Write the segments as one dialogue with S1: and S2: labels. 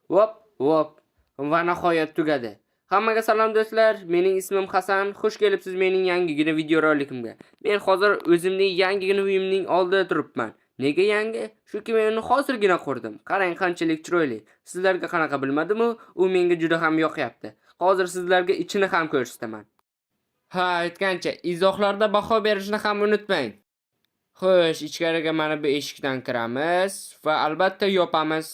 S1: Vop, vop. Va nihoyat tugadi. Hammaga salom do'stlar. Mening ismim Hasan. Xush kelibsiz mening yangigina videorolikimga. Men hozir o'zimning yangigina uyimning oldida turibman. Nega yangi? Chunki men uni hozirgina qurdim. Qarang qanchalik chiroyli. Sizlarga qanaqa bilmadim-u, u menga juda ham yoqyapti. Hozir sizlarga ichini ham ko'rsataman. Ha, aytgancha, izohlarda baho berishni ham unutmang. Xo'sh, ichkariga mana bu eshikdan kiramiz va albatta yopamiz.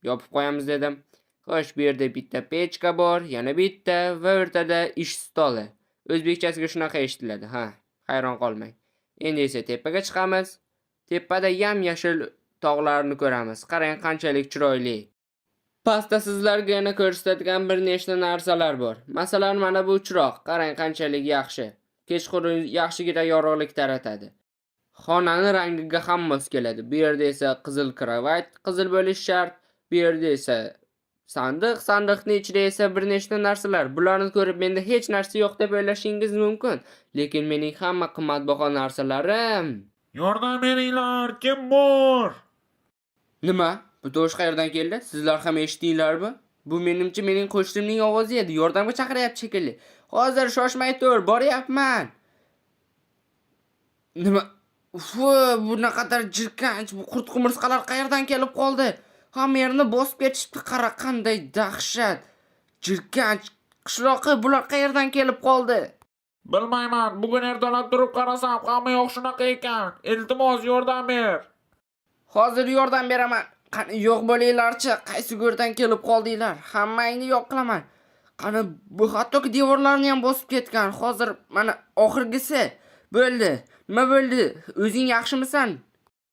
S1: Yopib qo'yamiz dedim. Xo'sh, bu yerda bitta pechka bor, yana bitta va o'rtada ish stoli. O'zbekchasiga shunaqa eshitiladi, ha. Hayron qolmang. Endi esa tepaga chiqamiz. Tepada yam-yashil tog'larni ko'ramiz. Qarang qanchalik chiroyli. Pastda sizlarga yana ko'rsatadigan bir nechta narsalar bor. Masalan, mana bu chiroq. Qarang qanchalik yaxshi. Kechqurun yaxshigina yorug'lik taratadi. Xonani rangiga ham mos keladi. Bu yerda esa qizil kravat, qizil bo'lishi shart. Bu yerda esa sandiq, sandiqning ichida esa bir nechta narsalar. Bularni ko'rib menda hech narsa yo'q deb o'ylashingiz mumkin. Lekin mening hamma qimmatbaho narsalarim.
S2: Yordam beringlar, kim bor?
S1: Nima? Bu tovush qayerdan keldi? Sizlar ham eshitdinglarmi? Bu menimcha mening qo'shnimning ovozi edi. Yordamga chaqiryapti shekilli. Hozir shoshmay tur, boryapman. Nima? Fu, bu naqadar jirkanch, bu qurt qumursqalar qayerdan kelib qoldi? Hamma yerni bosib ketishibdi, qara qanday dahshat. Jirkanch, qishloqi bular qayerdan kelib qoldi?
S2: Bilmayman, bugun ertalab turib qarasam, hamma yoq shunaqa ekan. Iltimos, yordam ber.
S1: Hozir yordam beraman. Qani yo'q bo'linglarchi, qaysi go'rdan kelib qoldinglar? Hammangni yo'q qilaman. Qani bu hattoki devorlarni ham bosib ketgan. Hozir mana oxirgisi bo'ldi. Nima bo'ldi? O'zing yaxshimisan?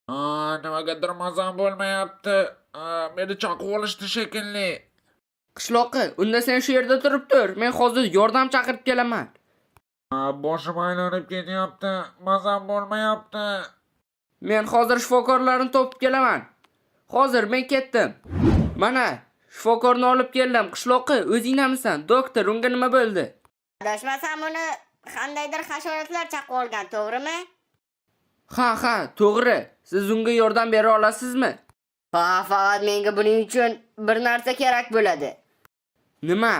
S2: Aa, nimagadir mazam bo'lmayapti. Aa, meni chaqib olishdi shekilli.
S1: Qishloqi, unda sen shu yerda turib tur. Men hozir yordam chaqirib kelaman.
S2: Aa, boshim aylanib ketyapti. Mazam bo'lmayapti.
S1: Men hozir shifokorlarni topib kelaman. Hozir men ketdim. Mana, shifokorni olib keldim. Qishloqi, o'zingnamisan? Doktor, unga nima bo'ldi?
S3: Adashmasam uni qandaydir hasharotlar chaqib olgan, to'g'rimi?
S1: Ha, ha, to'g'ri. Siz unga yordam bera olasizmi?
S3: Ha, faqat menga buning uchun bir narsa kerak bo'ladi.
S1: Nima?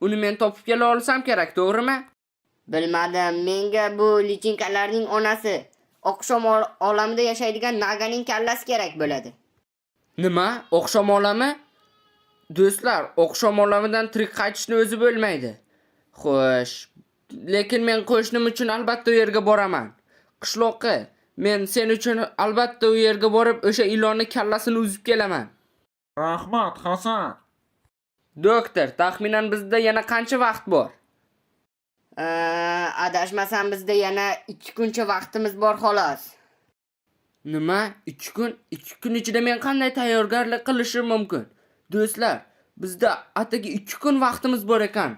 S1: Uni men topib kela olsam kerak, to'g'rimi?
S3: Bilmadim, menga bu lichinkalarning onasi, oqshom olamida yashaydigan naganing kallasi kerak bo'ladi.
S1: Nima? Oqshom olami? Do'stlar, oqshom olamidan tirik qaytishni o'zi bo'lmaydi. Xo'sh, lekin men qo'shnim uchun albatta u yerga boraman. Qishloqi, men sen uchun albatta u yerga borib o'sha ilonni kallasini uzib kelaman.
S2: Rahmat, Hasan.
S1: Doktor, taxminan bizda yana qancha vaqt bor?
S3: Adashmasam bizda yana 2 kuncha vaqtimiz bor xolos.
S1: Nima? 2 kun? 2 kun ichida men qanday tayyorgarlik qilishim mumkin? Do'stlar, bizda atigi 2 kun vaqtimiz bor ekan.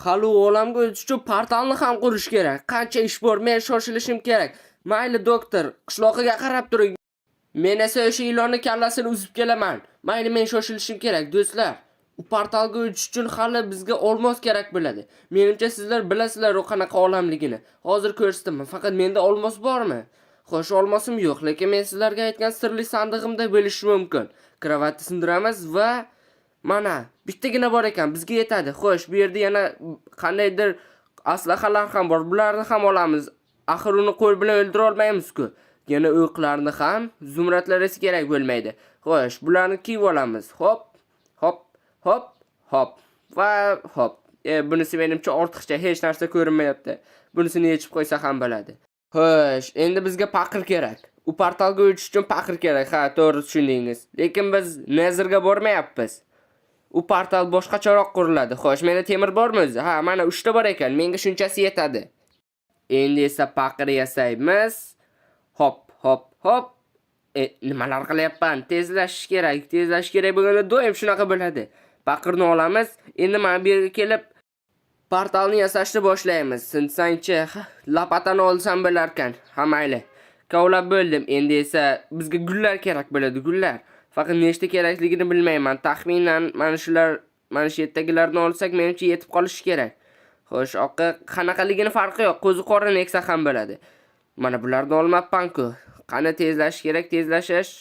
S1: Hali u olamga o'tish uchun portalni ham qurish kerak. Qancha ish bor, men shoshilishim kerak. Mayli doktor, qishloqiga qarab turing. Men esa o'sha ilonni kallasini uzib kelaman. Mayli, men shoshilishim kerak, do'stlar. U portalga o'tish uchun hali bizga olmos kerak bo'ladi. Menimcha sizlar bilasizlar u qanaqa olamligini. Hozir ko'rsataman. Faqat menda olmos bormi? Xo'sh, olmosim yo'q, lekin men sizlarga aytgan sirli sandig'imda bo'lishi mumkin. Kravatni sindiramiz va mana bittagina bor ekan, bizga yetadi. Xo'sh, bu yerda yana qandaydir aslahalar ham bor. Bularni ham olamiz. Axir uni qo'l bilan o'ldira olmaymiz-ku. Yana o'qlarni ham, zumradlar esa kerak bo'lmaydi. Xo'sh, bularni kiyib olamiz. Hop, hop, hop, hop va hop. Bunisi menimcha ortiqcha, hech narsa ko'rinmayapti. Bunisini yechib qo'ysa ham bo'ladi. Xo'sh, endi bizga paqir kerak. U portalga o'tish uchun paqir kerak. Ha, to'g'ri tushundingiz. Lekin biz Netherga bormayapmiz. U portal boshqacharoq quriladi. Xo'sh, menda temir bormi o'zi? Ha, mana 3 ta bor ekan. Menga shunchasi yetadi. Endi esa paqir yasaymiz. Hop, hop, hop. Nimalar qilyapman? Tezlashish kerak. Tezlashish kerak bo'lganda doim shunaqa bo'ladi. Paqirni olamiz. Endi mana bu yerga kelib portalni yasashni boshlaymiz. Sinsangchi, lopatani olsam bo'larkan. Ha, mayli. Kovlab bo'ldim. Endi esa bizga gullar kerak bo'ladi, gullar. Faqat nechta kerakligini bilmayman. Taxminan mana shular, mana shu yerdagilarni olsak, menimcha yetib qolishi kerak. Xo'sh, oqi qanaqaligini farqi yo'q. Qo'zi qorin eksa ham bo'ladi. Mana bularni olmabman-ku. Qani tezlashish kerak, tezlashish.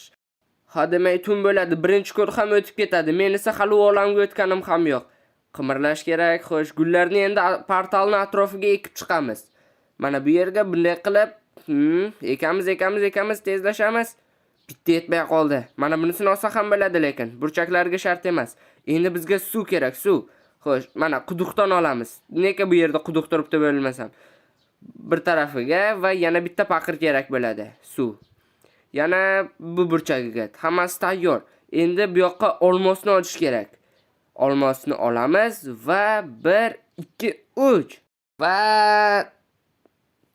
S1: Hademay tun bo'ladi, birinchi kun ham o'tib ketadi. Men esa hali u olamga o'tganim ham yo'q. Qimirlash kerak. Xo'sh, gullarni endi portalni atrofiga ekib chiqamiz. Mana bu yerga bunday qilib, ekamiz, ekamiz, ekamiz, tezlashamiz. Bitta yetmay qoldi. Mana bunisini olsa ham bo'ladi lekin burchaklarga shart emas. Endi bizga suv kerak, suv. Xo'sh, mana quduqdan olamiz. Nega bu yerda quduq turibdi bilmasam. Bir tarafiga va yana bitta paqir kerak bo'ladi, suv. Yana bu burchagiga. Hammasi tayyor. Endi bu yoqqa olmosni olish kerak. Olmosni olamiz va 1 2 3 va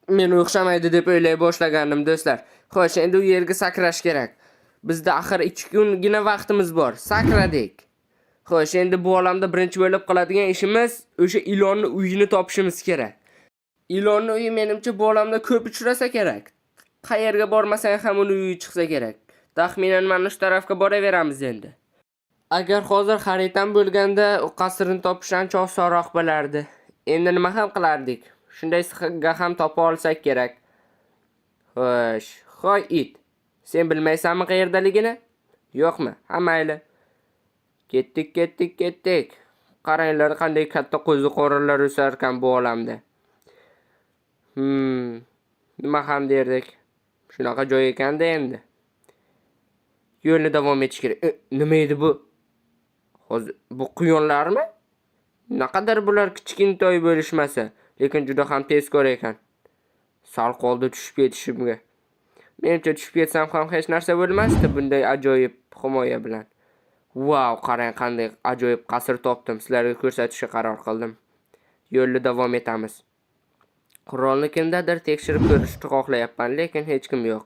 S1: men o'xshamaydi deb o'ylay boshlagandim do'stlar. Xo'sh, endi u yerga sakrash kerak. Bizda axir 2 kungina vaqtimiz bor. Sakradik. Xo'sh, endi bu olamda birinchi bo'lib qiladigan ishimiz o'sha ilonni uyini topishimiz kerak. Ilonni uyi menimcha bu olamda ko'p uchrasa kerak. Qayerga bormasang ham uni uyi chiqsa kerak. Taxminan mana shu tarafga boraveramiz endi. Agar hozir xaritam bo'lganda u qasrni topish ancha osonroq bo'lardi. Endi nima ham qilardik? Shundaysiga ham topa olsak kerak. Xo'sh, hoy it. Sen bilmaysanmi qayerdaligini? Yo'qmi? Ha mayli. Ketdik, ketdik, ketdik. Qaranglar qanday katta qo'ziqorinlar o'sar ekan bu olamda. Nima ham derdik? Shunaqa joy ekanda endi. Yo'lni davom etish kerak. Nima edi bu? Hozir bu quyonlarmi? Naqadar bular kichkintoy bo'lishmasa, lekin juda ham tezkor ekan. Sal qoldi tushib ketishimga. Menimcha tushib ketsam ham hech narsa bo'lmasdi bunday ajoyib himoya bilan. Vau, qarang qanday ajoyib qasr topdim. Sizlarga ko'rsatishga qaror qildim. Yo'lni davom etamiz. Qurolni kimdadir tekshirib ko'rishni xohlayapman, lekin hech kim yo'q.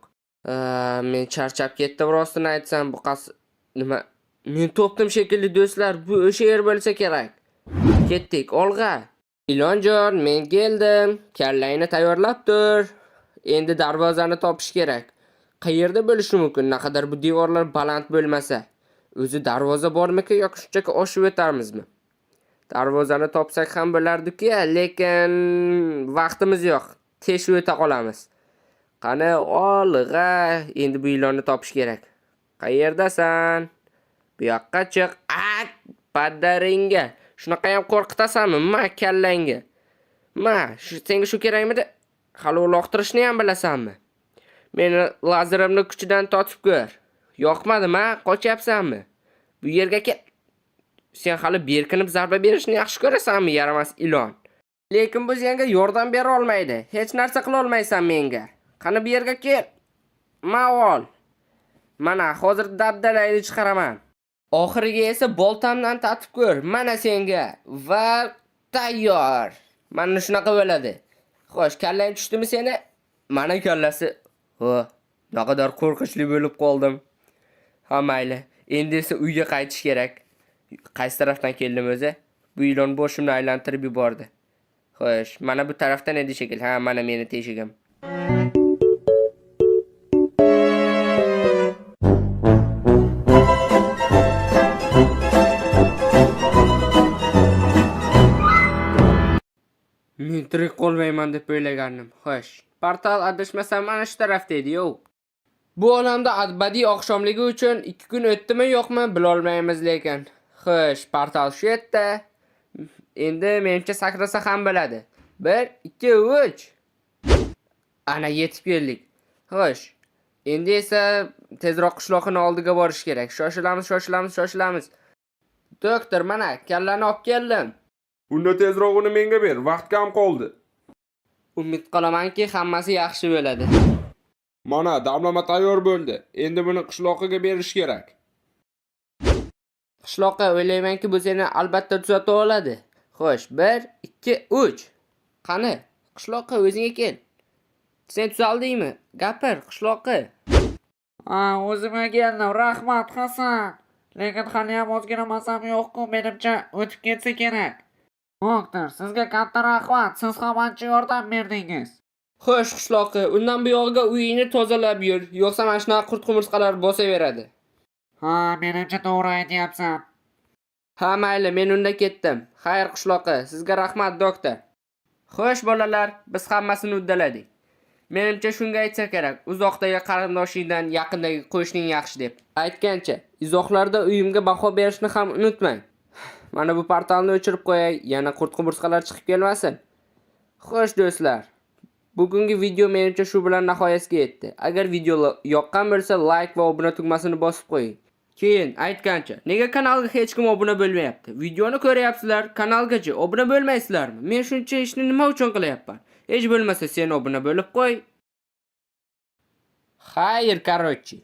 S1: Men charchab ketdim rostini aytsam, bu qasr nima? Men topdim shekilli do'stlar, bu o'sha yer bo'lsa kerak. Ketdik, olg'a. Ilonjon, men keldim. Kallangni tayyorlab tur. Endi darvozani topish kerak. Qayerda bo'lishi mumkin? Naqadar bu devorlar baland bo'lmasa. O'zi darvoza bormiki yoki shunchaki oshib o'tarmizmi? Darvozani topsak ham bo'lardi-ku, lekin vaqtimiz yo'q. Teshib o'ta qolamiz. Qani olg'a. Endi bu ilonni topish kerak. Qayerdasan? Bu yoqqa chiq. A, padaringga. Shunaqa ham qo'rqitasanmi? Ma kallangga. Ma, shu senga shu kerakmidi? Hali uloqtirishni ham bilasanmi? Meni lazerimni kuchidan totib ko'r. Yoqmadimi, ha? Qochyapsanmi? Bu yerga kel. Sen hali berkinib zarba berishni yaxshi ko'rasanmi, yaramas ilon? Lekin bu senga yordam bera olmaydi. Hech narsa qila olmaysan menga. Qani bu yerga kel. Ma ol. Mana hozir dabdalayni chiqaraman. Oxiriga esa boltamdan tatib ko'r. Mana senga va tayyor. Mana shunaqa bo'ladi. Xo'sh, kallang tushdimi seni? Mana kallasi. Ho, naqadar qo'rqinchli bo'lib qoldim. Ha mayli. Endi esa uyga qaytish kerak. Qaysi tarafdan keldim o'zi? Bu ilon boshimni aylantirib yubordi. Xo'sh, mana bu tarafdan edi shekilli. Ha, mana meni teshigim. Men tirik qolmayman deb o'ylagandim. Xo'sh, portal adashmasam mana shu tarafda edi, yo'q. Bu olamda abadiy oqshomligi uchun 2 kun o'tdimi yo'qmi bilolmaymiz lekin. Xo'sh, portal shu yerda. Endi menimcha sakrasa ham bo'ladi. 1 2 3. Ana yetib keldik. Xo'sh, endi esa tezroq qishloqini oldiga borish kerak. Shoshilamiz, shoshilamiz, shoshilamiz. Doktor, mana kallani olib keldim.
S4: Unda tezroq uni menga ber, vaqt kam qoldi.
S1: Umid qilamanki, hammasi yaxshi bo'ladi.
S4: Mana damlama tayyor bo'ldi. Endi buni qishloqiga berish kerak.
S1: Qishloqqa o'ylaymanki, bu seni albatta tuzata oladi. Xo'sh, 1 2 3. Qani, qishloqqa o'zingga kel. Sen tuzaldingmi? Gapir, qishloqqa.
S2: Ha, o'zimga keldim. Rahmat, Hasan. Lekin haliyam ozgina mazam yo'q-ku, menimcha o'tib ketsa kerak. Doktor, sizga katta rahmat. Siz ham ancha yordam berdingiz.
S1: Xo'sh, qishloqi, undan buyog'iga uyingni tozalab yur, yo'qsa mana shunaqa qurt-qumursqalar bosaveradi.
S2: Ha, menimcha to'g'ri aytyapsan.
S1: Ha, mayli, men unda ketdim. Xayr, qishloqi, sizga rahmat, doktor. Xo'sh, bolalar, biz hammasini uddaladik. Menimcha shunga aytsa kerak, uzoqdagi qarindoshingdan yaqindagi qo'shning yaxshi deb. Aytgancha, izohlarda uyimga baho berishni ham unutmang. Mana bu portalni o'chirib qo'yay, yana qurt-qumursqalar chiqib kelmasin. Xo'sh do'stlar, bugungi video menimcha shu bilan nihoyasiga yetdi. Agar video yoqqan bo'lsa, like va obuna tugmasini bosib qo'ying. Keyin aytgancha, nega kanalga hech kim obuna bo'lmayapti? Videoni ko'ryapsizlar, kanalgacha obuna bo'lmaysizlarmi? Men shuncha ishni nima uchun qilyapman? Hech bo'lmasa sen obuna bo'lib qo'y. Xayr, короче.